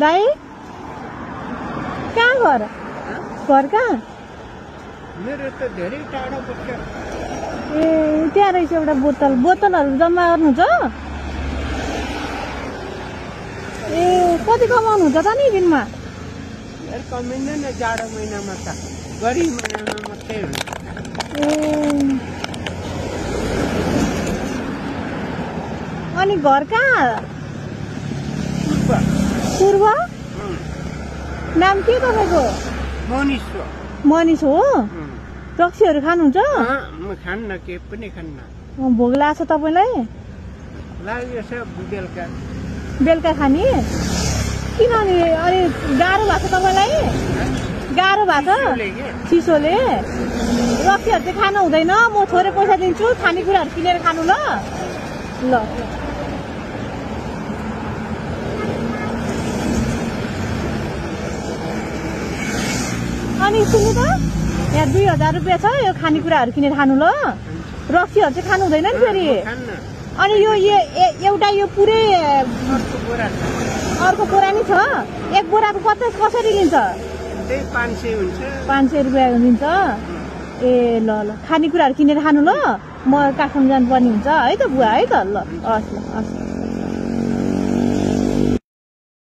दाई कहाँ घर कहाँ मेरो त धेरै टाढो पर्छ। ए त्यहाँ रहेछ एउटा बोतलहरू जम्मा गर्नुहुन्छ। ए कति कमाउनुहुन्छ त नि दिनमा? कमिँदैन जाडो महिनामा त, गर्मी महिनामा मात्रै हुन्छ। ए अनि घर कहाँ? पूर्व। नाम के तपाईँको? मनिष हो। रक्सीहरू खानुहुन्छ? म खान्न, के पनि खान्न। भोग लाग्छ तपाईँलाई? लाग्यो बेलुका खाने? किन अनि गाह्रो भएको छ तपाईँलाई? गाह्रो भएको चिसोले? रक्सीहरू चाहिँ खानु हुँदैन। म थोरै पैसा दिन्छु, खानेकुराहरू किनेर खानु ल। अनि सुन्नु त, यहाँ 2000 रुपियाँ छ, यो खानेकुराहरू किनेर खानु ल। रक्सीहरू चाहिँ खानु हुँदैन नि फेरि। अनि यो एउटा यो पुरै अर्को बोरा नि छ। एक बोराको कसरी लिन्छ? 500 रुपियाँ लिन्छ। ए ल खानेकुराहरू किनेर खानु ल। म काठमाडौँ जानुपर्ने हुन्छ है त बुवा, है त। ल हस्।